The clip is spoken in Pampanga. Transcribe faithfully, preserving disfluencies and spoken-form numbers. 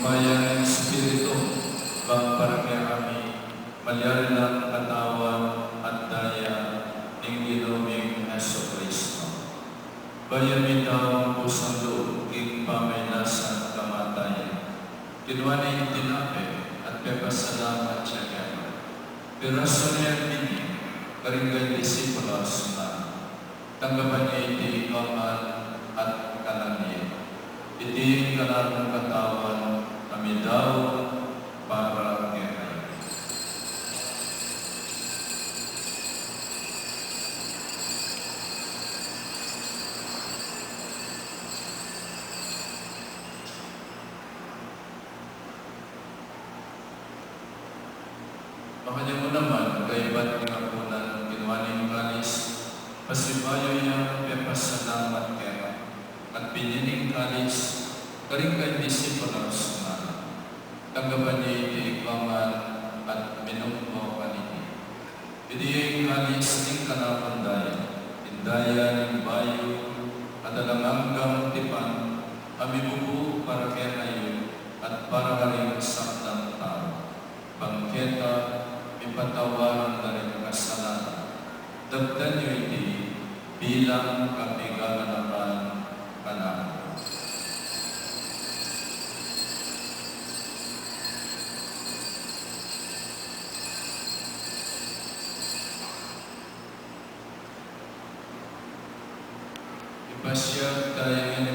Mayang Espiritu, bang para kekami malyari lang katawan at daya ning Ginu ming Jesucristo. Bayu mi daun kusang lub king pamagkasakit at kamatayan, kinua ne ing tinape at pepasalamat ya keka. Pirasu ne at binye karing kayang disipulus, ngana: Tanggapan ye iti ikayu ngan at kanan ye. Iti ing kanakung katawan a midaun para kekayu. Makanyan mu naman, kaybat ning apunan, kinua ne ing kalis, pasibayu ya, pepasalamat keka, at binye ne ing kalis karing kayang disipulus, ngana: Tanggapan ye iti ikayu ngan at minum kayu kaniti. Iti ing kalis ning kanakung daya, ing daya ning bayu at alang anggang tipan, a mibubu para kekayu at para karing sablang tau. Bang keta mipatawad la ring kasalanan, daptan yu iti bilang kapaganakan kanaku. Ipasiag tamu ngan